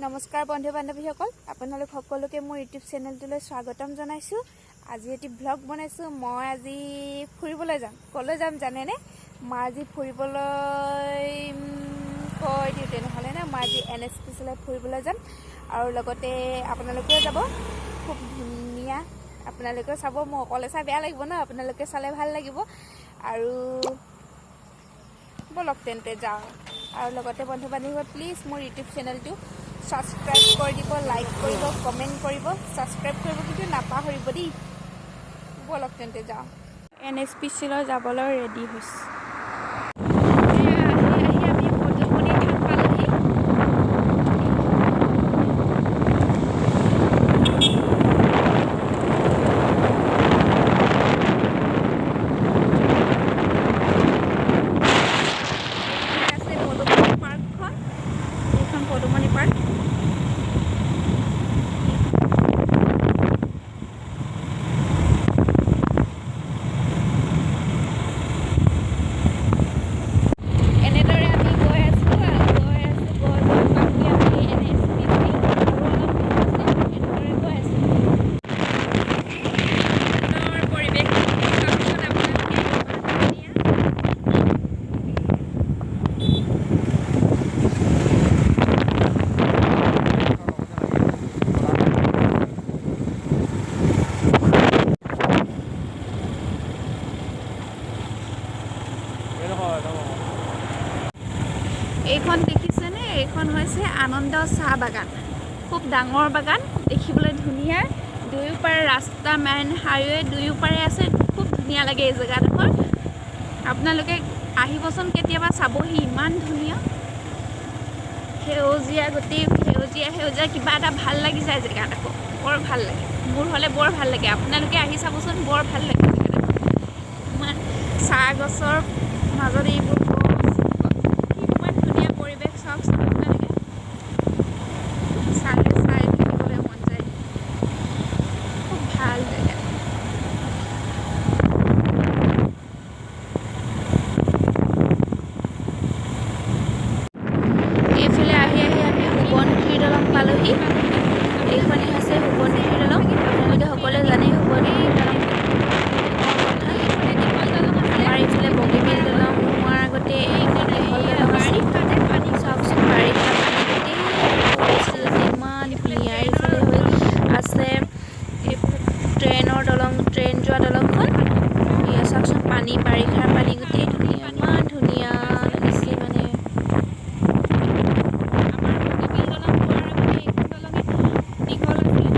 নমস্কাৰ বন্ধু বান্ধৱীসকল, আপোনালোক সকলোকে মোৰ ইউটিউব চেনেলটোলৈ স্বাগতম জনাইছোঁ। আজি এটি ভ্লগ বনাইছোঁ। মই আজি ফুৰিবলৈ যাম। ক'লৈ যাম জানেনে? মই আজি ফুৰিবলৈ কৈ দিওঁ তেনেহ'লে নে, মই আজি এন এছ পি চিলৈ ফুৰিবলৈ যাম আৰু লগতে আপোনালোকেও যাব। খুব ধুনীয়া, আপোনালোকেও চাব। মই অকলে চাই বেয়া লাগিব ন, আপোনালোকে চালে ভাল লাগিব। আৰু ব'লক তেন্তে যাওঁ। আৰু লগতে বন্ধু বান্ধৱীসকল, প্লিজ মোৰ ইউটিউব চেনেলটো ছাবস্ক্ৰাইব কৰি দিব, লাইক কৰিব, কমেণ্ট কৰিব, ছাবস্ক্ৰাইব কৰিব কিন্তু নাপাহৰিব দেই। ব'লক তেন্তে যাওঁ। এন এছ পি চিলৈ যাবলৈ ৰেডি হৈছোঁ। আহি আহি আমি পদুমণি থান পালোহি। এইখিনিত আছে পদুমণি পাৰ্কখন। এইখন পদুমণি পাৰ্ক। এনেদৰে আমি গৈ আছোঁ, গৈ আছোঁ, গৈ গৈ পামগৈ আমি এন এছ পি চি। আৰু অলপ দূৰ আছে। এনেদৰে গৈ আছোঁ। সুন্দৰ পৰিৱেশ, চাওকচোন আপোনালোকে, ইমান ধুনীয়া। এইখন দেখিছেনে? এইখন হৈছে আনন্দ চাহ বাগান। খুব ডাঙৰ বাগান, দেখিবলৈ ধুনীয়া। দুয়োপাৰে ৰাস্তা, মেইন হাইৱে দুয়োপাৰে আছে। খুব ধুনীয়া লাগে এই জেগাডোখৰ। আপোনালোকে আহিবচোন কেতিয়াবা, চাবহি, ইমান ধুনীয়া। সেউজীয়া, গোটেই সেউজীয়া সেউজীয়া, কিবা এটা ভাল লাগি যায় জেগাডোখৰ। বৰ ভাল লাগে, মোৰ হ'লে বৰ ভাল লাগে। আপোনালোকে আহি চাবচোন, বৰ ভাল লাগে জেগাডোখৰ। ইমান চাহ গছৰ মাজত এইবোৰ গছ, কিমান ধুনীয়া পৰিৱেশ, চাওকচোন আপোনালোকে। চালে চাই থাকিবলৈ মন যায়। খুব ভাল জেগা। এইফালে আহি আহি আমি সোৱণশিৰি দলং পালোহি। এইখনেই হৈছে সোৱণশিৰি দলং। আপোনালোকে সকলোৱে জানেই সোৱণশিৰি দলং কথা। আমাৰ এইফালে বগীবিল দলং নোহোৱাৰ আগতে এইখন দীঘল দলং আছিল। চাওকচোন, বাৰিষা পানী গোটেই পৰিছে, ইমান ধুনীয়া। এইফালে হৈ আছে ট্ৰেইনৰ দলং, ট্ৰেইন যোৱা দলংখন। এয়া চাওকচোন, পানী, বাৰিষাৰ পানী গোটেই ধুনীয়া, ইমান ধুনীয়া লাগিছে মানে। আমাৰ বগীবিল দলং হোৱাৰ আগতে এইখন দলঙে দীঘল আছিলে।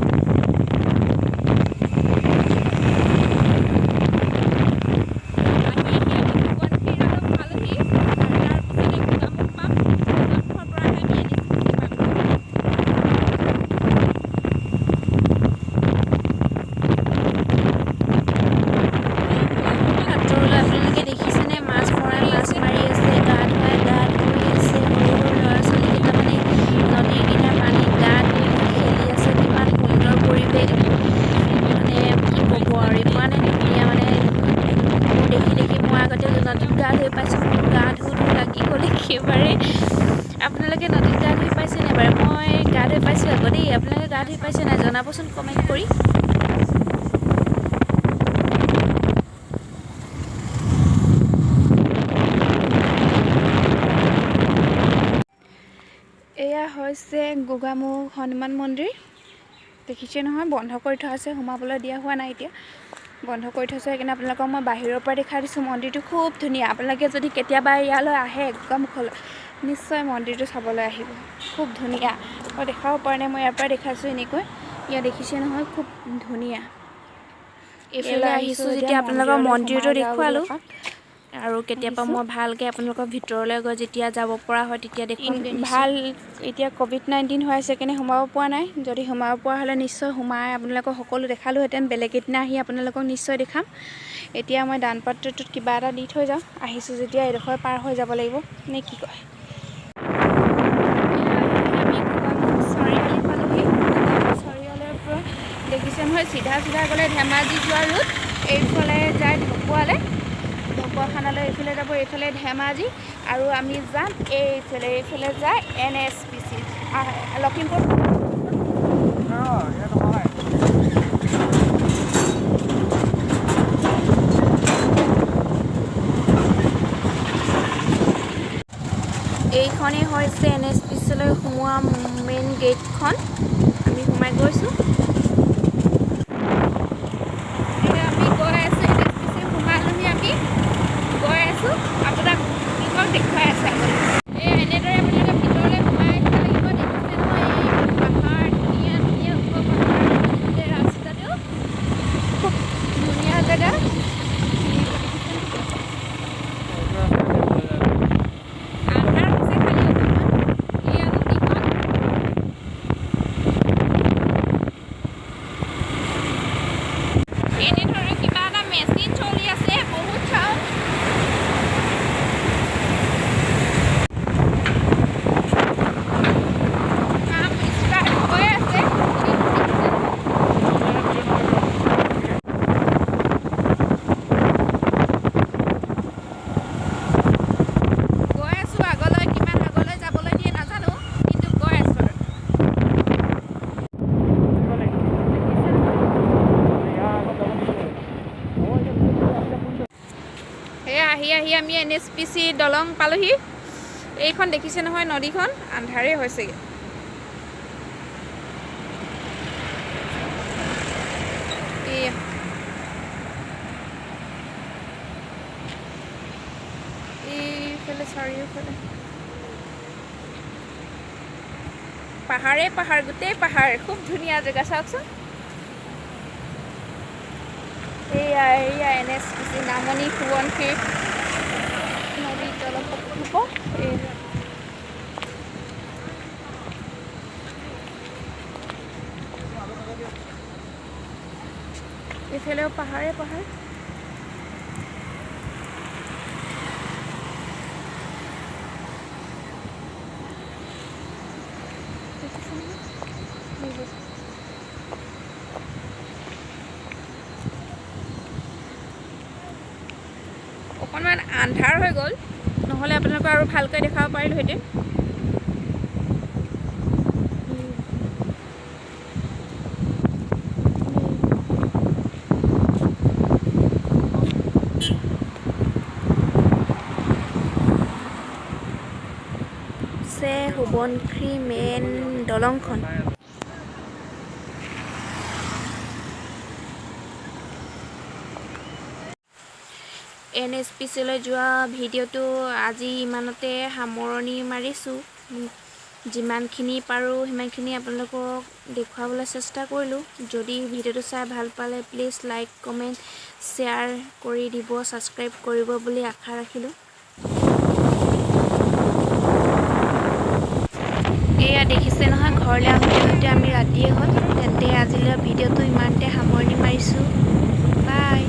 আহি আহি আমি সোৱণশিৰি দলং পালোহি আৰু তাৰপিছতে গোগামুখ পাম। গোগামুখৰ পৰাহে আমি এন এছ পি চি পামগৈ। সাঁতোৰলৈ আপোনালোকে দেখিছেনে? মাছ মৰাই মাছ মাৰি আছে, গা ধুৱাই গা ধুই আছে। সৰু সৰু ল'ৰা ছোৱালী কেইটামানে নদীৰ কিনাৰ পানীত গা ধুই ধুই খেলি আছে। কিমান সুন্দৰ পৰিৱেশ, মানে কি ক'ব আৰু, ইমানে ধুনীয়া। মানে মোৰ দেখি দেখি, মই আগতে নদীত গা ধুই পাইছোঁ, মোৰ গা ধুওঁ ধুওঁ লাগি গ'ল একেবাৰে। আপোনালোকে নদীত গা ধুই পাইছেনে বাৰু? মই গা ধুই পাইছোঁ আকৌ দেই। আপোনালোকে গা ধুই পাইছে নাই, জনাবচোন কমেণ্ট কৰি। এয়া হৈছে গোগামুখ হনুমান মন্দিৰ। দেখিছে নহয়, বন্ধ কৰি থোৱা আছে, সোমাবলৈ দিয়া হোৱা নাই। এতিয়া বন্ধ কৰি থৈছে, সেইকাৰণে আপোনালোকক মই বাহিৰৰ পৰা দেখাই দিছোঁ। মন্দিৰটো খুব ধুনীয়া। আপোনালোকে যদি কেতিয়াবা ইয়ালৈ আহে গোগামুখলৈ, নিশ্চয় মন্দিৰটো চাবলৈ আহিব। খুব ধুনীয়া। মই দেখাব পৰা নাই, মই ইয়াৰ পৰা দেখাইছোঁ এনেকৈ। ইয়াত দেখিছে নহয়, খুব ধুনীয়া। এইফালে আহিছোঁ যেতিয়া আপোনালোকৰ মন্দিৰটো দেখুৱালোঁ আৰু কেতিয়াবা মই ভালকৈ আপোনালোকৰ ভিতৰলৈ গৈ যেতিয়া যাব পৰা হয়, তেতিয়া দেখুৱামগৈ। ভাল, এতিয়া ক'ভিড-19 হৈ আছে কাৰণে সোমাব পৰা নাই। যদি সোমাব পৰা হ'লে নিশ্চয় সোমাই আপোনালোকক সকলো দেখালোহেঁতেন। বেলেগ এদিনা আহি আপোনালোকক নিশ্চয় দেখাম। এতিয়া মই দান পাত্ৰটোত কিবা এটা দি থৈ যাওঁ। আহিছোঁ যেতিয়া এইডোখৰ পাৰ হৈ যাব লাগিব নে কি কয়? আমি গোগামুখ চাৰিআলি পালোহি। গোগামুখ চাৰিআলিৰ পৰা দেখিছে নহয়, চিধা চিধা গ'লে ধেমাজি যোৱা ৰোড, এইফালে যায় ঢকুৱালৈ, ঢকুৱাখানালৈ এইফালে যাব, এইফালে ধেমাজি। আৰু আমি যাম এইফালে, এইফালে যায় N S P C. Lakhimpur. এইখনেই হৈছে এনএছপিচিলৈ সোমোৱা মেইন গেটখন। আমি সোমাই গৈছোঁ। আমি গৈ আছোঁ, এনএছপিচি সোমালোহি। আমি গৈ আছোঁ, আপোনাক দেখুৱাই আছে আগলৈ। এই এনেদৰে আপোনালোকে ভিতৰলৈ সোমাই আহিব লাগিব। দেখিছে নহয়, এই পাহাৰ, ধুনীয়া ধুনীয়া ওখ পাহাৰ, গোটেই ৰাস্তাটো খুব ধুনীয়া জেগা। আন্ধাৰ হৈছে খালি অকণমান। এয়া নদীখন। এনেধৰণে কিবা এটা মেচিন চলি আছে, বহুত চাউণ্ড। কাম ষ্টাৰ্ট হৈ আছে। গৈ আছোঁ আগলৈ, কিমান আগলৈ যাবলৈ দিয়ে নাজানো, কিন্তু গৈ আছোঁ আৰু। সেয়া আহি আহি আমি এনএছপিচি দলং পালোহি। এইখন দেখিছে নহয় নদীখন। আন্ধাৰেই হৈছেগৈ। এয়া এইফালে চাৰিওফালে পাহাৰেই পাহাৰ, গোটেই পাহাৰ। খুব ধুনীয়া জেগা, চাওকচোন। এয়া এয়া এনএছপিচি, নামনি সোৱণশিৰি নদী জলপ্ৰকল্প। এই এইফালেও পাহাৰে পাহাৰ। দেখিছে নহয়? এইবোৰ। অকণমান আন্ধাৰ হৈ গ'ল, নহ'লে আপোনালোকক আৰু ভালকৈ দেখাব পাৰিলোহেঁতেন। আছে সোৱণশিৰি মেইন দলংখন। এনএছপিচিলৈ যোৱা ভিডিঅ'টো আজি ইমানতে সামৰণি মাৰিছোঁ। যিমানখিনি পাৰোঁ সিমানখিনি আপোনালোকক দেখুৱাবলৈ চেষ্টা কৰিলোঁ। যদি ভিডিঅ'টো চাই ভাল পালে, প্লিজ লাইক, কমেণ্ট, শ্বেয়াৰ কৰি দিব, ছাবস্ক্ৰাইব কৰিব বুলি আশা ৰাখিলোঁ। এয়া দেখিছে নহয়, ঘৰলৈ আহোঁতে আহোঁতে আমি ৰাতিয়ে হ'ল। তেন্তে আজিলৈ ভিডিঅ'টো ইমানতে সামৰণি মাৰিছোঁ। বাই।